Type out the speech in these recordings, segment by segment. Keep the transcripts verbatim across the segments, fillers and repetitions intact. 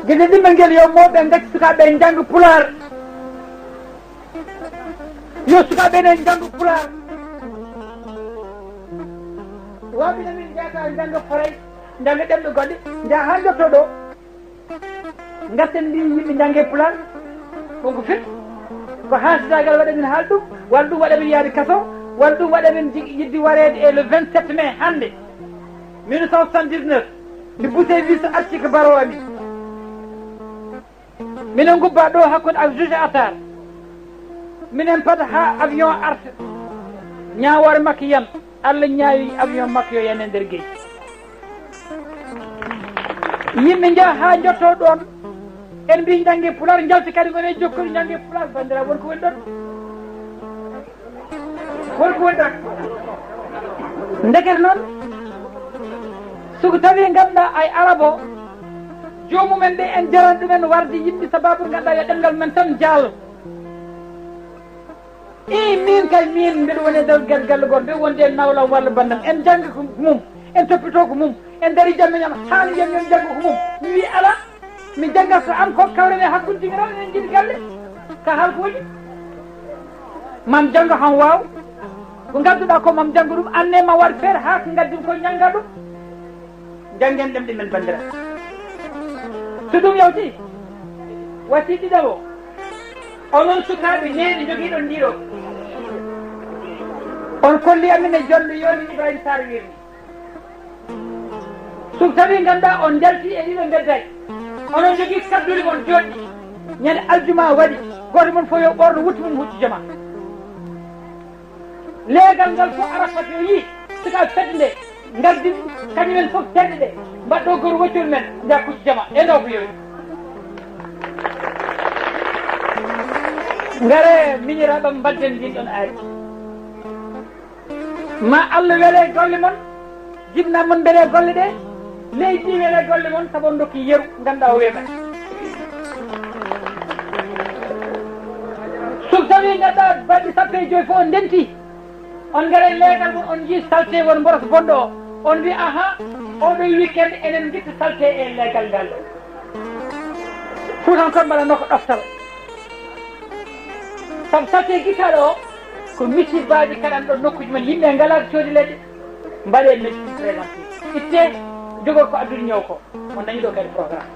Gede ɗimɓe ngel yo mawɓe ngacci sukaaɓe en njannga Pulaar. Yo sukaaɓe en njannga Pulaar. Waɓi na min njata njannga Faray, njannga ɗemɗe goɗɗe, njaha haa njotto ɗo. Ngarten mbi yimɓe njannge Pulaar. Ɗum ko firti ko haasitaagal waɗa min haal ɗum, walla ɗum waɗa min yaade kaso, walla ɗum waɗa min jig-, yidde wareede e le vingt-sept mai hannde mille neuf cent soixante-dix-neuf, nde Boucher Wisse arti ko baro amin. Minen ngubba ɗo hakkunde ak juge Atar. Minen pada ha avion arta. Ñaawoore makko yan. Allah ñaawi avion makko yo yan e nder geej. Yimɓe njaha ha njotto ɗon. En mbi njannge Pulaar, njalti kadi ngone jokkori njannge Pulaar, bandira won ko woni ɗon. Won ko woni ɗon. Ndekete noon, so ko tawi ngannduɗaa ay arabo, joomumen ɓe en jaran ɗumen warde yimɓe sababu ngannduɗaa yo ɗemngal men tan jaal. Ii, min kay, min mbeɗa woni e nder gal-, galle goto, mbeɗa wondi e nawlam walla banndam. En jannga ko mum, en toppitoo ko mum, en darii jam e ñaam, haa no mbiyatmi en jannga ko mum. Mi wii alaa, mi janngat ko am ko kawren e hakkunde jigiraɗo, en njiɗi galle. Ka halkooji. Mam jannga han waaw. Ko ngadduɗaa ko mam jannga ɗum, anne ma waɗ feere haa ko ngaddim ko njannga ɗum. Janngen ɗemɗe men, banndiraaɓe. So ɗum yawti, wasi ɗiɗaɓo, onon sukaaɓe neeɓi jogiiɗon ndiɗo, on kolli amin e jonde yoni Ibrahima Sarr wirni. So tawi ngannduɗaa on njalti e ɗiɗo mbeddaji, onon jogii kaddule mon joɗɗi, ñande aljuma waɗi, gooto mon fof yo ɓorno wutte mum huccu jama. Leegal ngal fof ara fati o yii, sukaaɓe fedde nde, ngardin kañumen fof terɗe ɗe, mbaɗɗo goto waccol men, njaha kucci jama, e ndo ko yowi. Ngare, miñiraaɓam, mbadden ndin ɗon aari. Ma Allah wele golle mon, jibna mon mbele golle ɗe, leydi ndi wele golle mon, sabu on dokki yeru, ngannduɗaa o weeɓat. So tawi ngannduɗaa balɗe sappo e joyi fof on ndenti, on ngara e leegal mon, on njii salte won mboros bonɗo o, on mbi, aha, oɗo weekend enen ngitta salte e leegal ngal ɗo. Fuutankooɓe mbaɗa nokko ɗoftal. Sabu salte gittaɗo o, ko misibaaji kaɗan ɗo nokkuuji men, yimɓe ngalaa ko coodi leɗɗe, mbaɗe médecine préventive. Itte, jogor ko addude ñaw ko. On dañi ɗo kadi programme.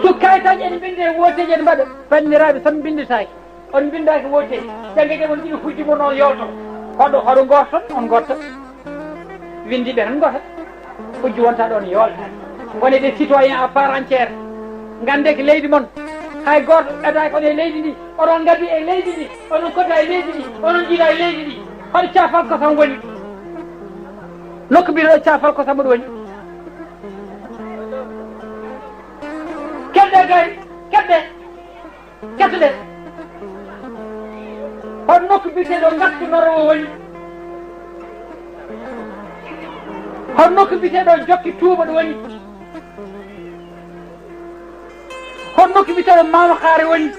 So kayitaaji en mbinde e wooteeji en mbaɗa, banndiraaɓe, so mbindetaake, on mbindaaki wooteeji, jannge jam on ɗiɗi hujji mon on yolto. Hoɗo, hoɗo ngorton, on ngorta. Winndiiɓe tan ngota. Hujji wonta ɗon yolta. Ngone des citoyens à part entière. Ngannde ko leydi mon. Hay gooto ɓadaaki on e leydi ndi. Oɗon ngadi e leydi ndi. Oɗon kota e leydi ndi. Oɗon jiila e leydi ndi. Hoɗo caafal kosam woni. Nokku mbiɗo caafal kosam ɗo woni. Kedde gay, kedde. Kettuɗen. Hol nokku biyeteeɗo Ngattu Noro o woni? Hol nokku biyeteeɗo Jokki Tuuba ɗo woni? Hol nokku biyeteeɗo Maama Xaare woni?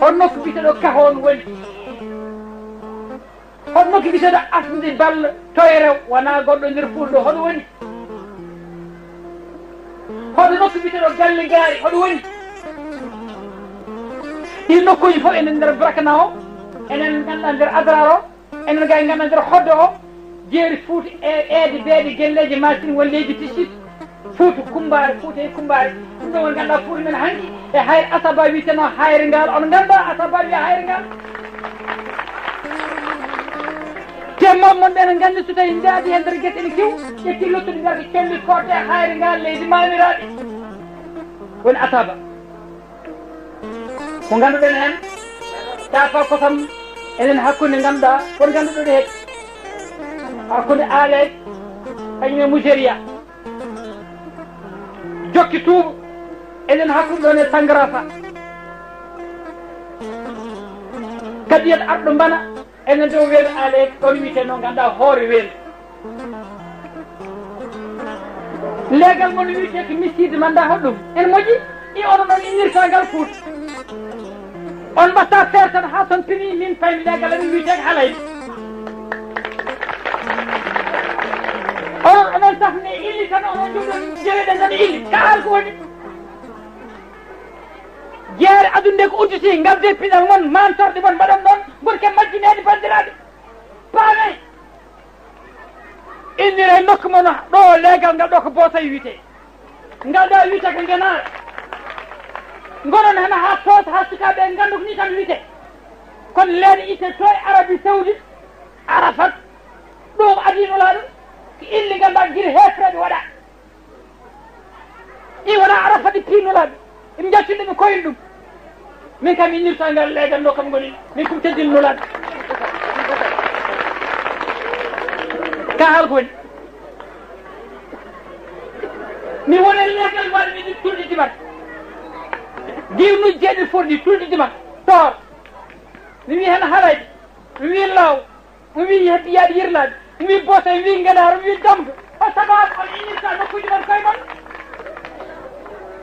Hol nokku biyeteeɗo Kahoon woni? Hoto nokku biyeteeɗo Asnde Balla Toyre wonaa goɗɗo nder Fuuta ɗo, hoɗo woni? Hoto nokku biyeteeɗo Galle Ngaari, hoɗo woni? Ɗii nokkuuji fof enen nder Brakna o, enen ngannduɗaa nder Adrar o, enen kay ngannduɗaa nder Hoddo o, jeeri Fuuta e eede beeɗe gelleeje maasin won leydi Tisiit. Fuuta Kummbaari, Fuuta e Kummbaari. Ɗum ɗo woni ngannduɗaa Fuuta men hanki e Hayre Asaba wiyeteno Hayre Ngaal. On nganndaa Asaba wiya Hayre Ngaal? Te mawɓe mon ɓe ene nganndi so tawi ndaadi e nder gese ene kew, ƴetti luttude ngarti colli kotte Hayre Ngaal leydi maamiraaɓe. Woni Asaba. Ko ngannduɗen heen, caafal kosam enen hakkunde ngannduɗaa, won ngannduɗo ɗo heen. Hakkunde Aaleeje, kañum e Mujeriya. Jokki Tuuba, enen hakkunde ɗon e Sangarasa. Kadiyat arɗo Mbana, enen dow weeɓe Aaleeje, ɗon wiyetee noon ngannduɗaa hoore weeɓe. Leegal mon wiyetee ko misiide man, ndaa hoɗum en moƴƴi? I onon on innirta ngal Fuuta. On mbatta feere tan haa son pini min paymi leegal amin wiyetee ko Halayɓe. Onon Dafne illi tan, onon joɗon jeweɗen tan illi. Ka hal ko woni? Jeere aduna nde ko udditi, ngal de pinal mon, mantorɗe mon mbaɗon ɗon, ngonke majjineede banndiraaɓe. Paame. Innire nokku mon ɗo, leegal ngal ɗo ko Boosay wiyetee. Ngal ɗo wiyetee ko Ngenaar. Ngonon heen haa toosa, haa sukaaɓe nganndu ko nii tan wiyetee. Kono leene itte to e Arabie Saoudite, Arafat, ɗo ko adii Nulaaɗo, ko illi ngannduɗaa gila heefereɓe waɗa. Ɗi wona Arafat, ɗi pii Nulaaɗo. Ɗum njaltinde ɓe koyen ɗum. Min kam innirta ngal leegal ɗo kam ngoni. Min kum teddin Nulaaɗo. Ka hal ko woni. Mi wona leegal waɗi mi ɗum tulɗi dimat. Giwnu jeeɗi forɗi tulɗi dimat. Toor. Mi wi hen haray. Mi wi law. Mi wi hebbi yaɗi yirlaade. Mi wi bota, mi wi ngenaar, mi wi damga. O sababu on innirta nokkuuji mon koye mon.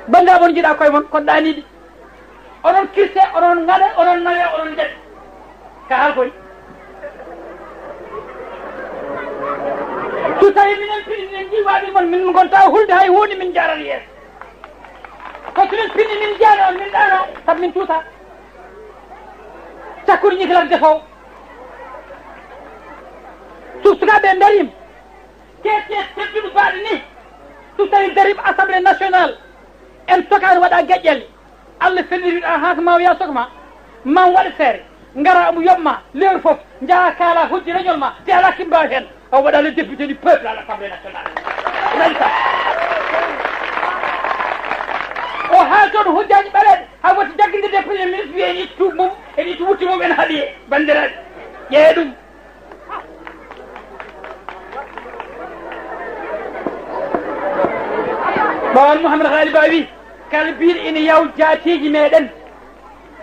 Banndiraaɓe on njiɗa koye mon, kon ɗaaniiɗi. Onon kirse, onon ngaɗa, onon nawe, onon njaɓi. Ka hal koy. So tawi minen pini minen njiwaɗi mon, min gonta hulde hay huunde min jarani yeeso. Ko so min pini min jaani on min ɗano, sabu min tuusa. Cakkuri ñikilan defowo. So sukaaɓe darima, T T S tedduɗo baɗe ni, so tawi darima Assemblée nationale, en tokaani waɗa geƴƴelle. Allah felliri ɗa haa ko ma wiya sokma, ma waɗa feere. Ngara omo yoɓma lewru fof, njaha kaala hujji réunion ma, te ala kimba heen. O waɗa le député du peuple à l'Assemblée nationale. Nani ka? O haali toon hujjaaji ɓaleeɓe, haa watti jaggindirde premier ministre, wiye en itti tuubi mum, en itti wutte mum, en haaɗi e banndiraaɓe. Ƴeewe ɗum. Ɓawon Mouhamed Ghali Ba wi, kala biiɗo ina yaw jaatiiji meɗen.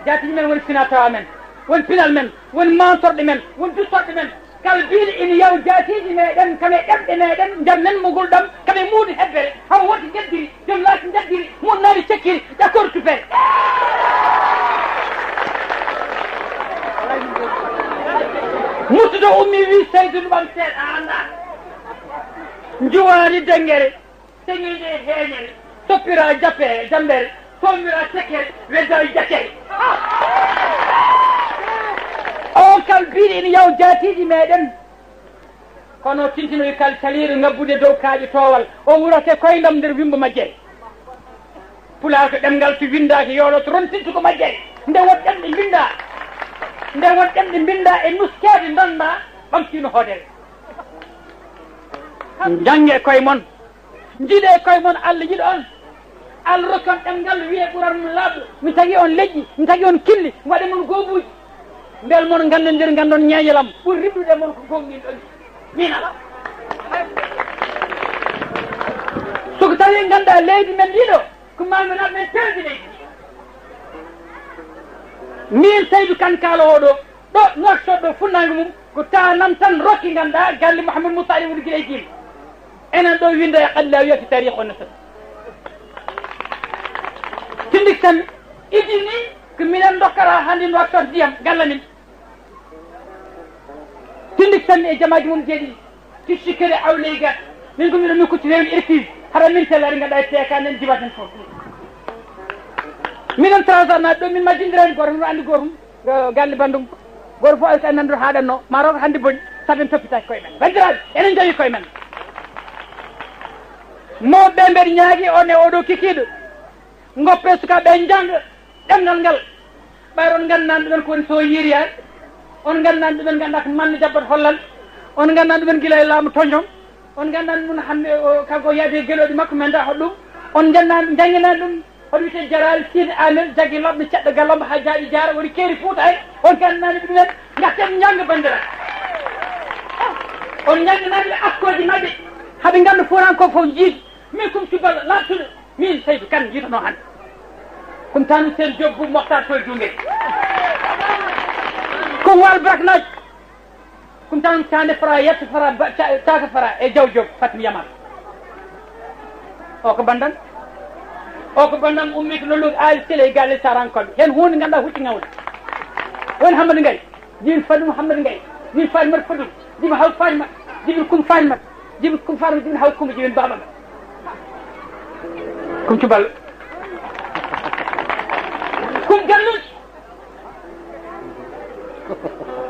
Jaatiiji men woni finatawa men, woni pinal men, woni mantorɗe men, woni duttorɗe men. Kala biiɗo ina yaw jaatiiji meɗen, kam e ɗemɗe meɗen, nder nenmugol ɗam, kam e muudo hebbere, hawa woti njaddiri, joom laaci njaddiri, mun naari cekkiri, ƴakkoore tupere. Murtudo ummi wi Seydou Ɓam Seeɗa a anndaa. Njuwaani denngere, seŋoyde e heeñere, soppira jappe, jammbere, soomira tekkere, wedda e jakkere. On kal biiɗo ina yaw jaatiiji meɗen. Kono tintinoy kal caliiɗo ngabbude dow kaaƴe toowal, o wurate koyndam nder wimbo majjere. Pulaar ko ɗemngal so winndaaki yooloto rontintu ko majjere. Nde won ɗemɗe mbinnda, nde won ɗemɗe mbinnda e nuskeede ndonnda ɓamtiino hoodere. Njannge koye mon, njiɗe koye mon Allah yiɗo on. Allah rokki on ɗemngal wiye ɓuran mon laaɓɗo. Mi tagi on leƴƴi, mi tagi on killi, mi waɗi mon goobuuji. Mbel mon nganndondir, nganndon ñeeñalam, ɓuri riɓɗude mon ko gooŋɗinɗon. Min alaa. So ko tawi nganndaa leydi men ndi ɗo, ko maami waɗ men pewde leydi ndi. Min Saydu Kan kaala oɗo, ɗo Nouakchott ɗo funnaange mum, ko tanam tan rokki nganndaa galle Mouhamed Moussa Ali woni gila e jiimi. Enen ɗo winnda e qadlawi e taarikh on nasat. Tindik tan idini ko minen dokkata hannde Nouakchott ndiyam galle min. Tindik tan e jamaaji mum jeeɗiɗi. Ticci kere awley ga. Min ko miɗo nokkuci rewni irkiis. Hara min tellari ngaɗa e teeka nen jibaten fof. Minen transat naat ɗo min majjindirani gooto, mino anndi gooto. Galle banndum. Gooto fof alti annandude haaɗanno. Ma rooga hannde boni. Saden toppitaki koye men. Banndiraaɓe, enen njawi koye men. Mawɓe ɓe mbeɗa ñaagi on e oɗo kikiiɗo. Ngoppe sukaaɓe njannga ɗemngal ngal. Ɓayri on nganndaani ɗumen ko woni so yiiriyaani. On nganndaani ɗumen nganndaa ko manne jabbat hollal. On nganndaani ɗumen gila e laamu tonjon. On nganndaani ɗum hannde o kanko o yaadi e gelooɗi makko men ndaa hoɗo ɗum. On nganndaani, njannginaani ɗum hoɗo wiyetee Jaraali Siidi Aamel jaggi laɓɓe ceɗɗo galomba haa jaaɗi jaara woni keeri Fuuta en. On nganndaani ɗumen ngarten njannga banndiraaɓe. On njannginaani ɓe akkooji maɓɓe. Haɓe ngannda fuuranko fof jiidi. Min kum cubbal laaɓtuɗo. Min Saydu Kan jiitano hannde. Kum tan Seen Joob bu Moxtaar Toy Duunge. Kum wal brak naaj. Kum tan Caande Fara, Yetto Fara, Ba-, Ca-, Caaka Fara e Jaw Joob Fatmi Yamar. O ko banndam. O ko banndam ummi ko lolluɗo Aali Sele e galle Sarankoɓe. Heen huunde nganndaa hucci ngawde. Woni Hammadi Ngay. Jiin Fadu Hammadi Ngay. Jiin Fatimata Fadu. Jiin Haw Fatimata. Jiin Kum Fatimata. Jibi kum faru jibi haw kum jibi baba. Kum cubal. Kum gallunki.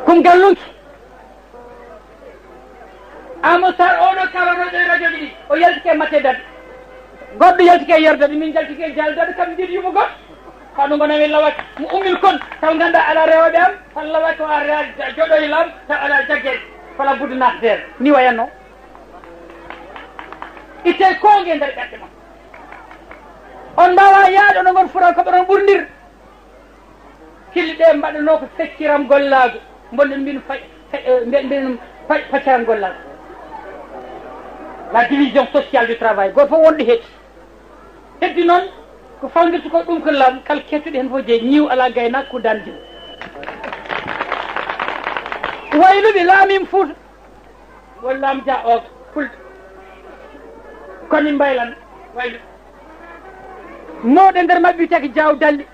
Kum gallunki. Amadou Sarr oɗo kawanoɗo e radio ɗiɗi, o yaltike mate dadi. Goɗɗo yaltike yer dadi, min jaltike jal dadi, kam jiɗi yumo goɗɗo. Kono gona min lawak, mo ummil kon, taw ganda ala rewoɓe am, tan lawak ko a rewa joɗo e lam, taw ala jaggel, fala buddu nasder. Ni wayanno. Itte konge nder ɓerɗe mon. On mbawa yaade onon ngon fura ko ɓe ɗon ɓurdir. Killi ɗe mbaɗanoo ko fecciram gollaagu, mboɗon mbin fay, fay, eh, mbe-, mbeɗen fay paccaram gollaagu. La division sociale du travail, gooto fof wonɗo heedi. Heddi noon ko fawdirta ko ɗum ko laam, kala keettuɗo heen fof jeyi, ñiiw alaa gaynaako ko daan jim. Wayluɓe laamim Fuuta, won laam ja o fulɓe. Kono min mbaylan wayluɓe. Mawɗo e nder maɓɓe wiyetee ko Jaaw Dalli.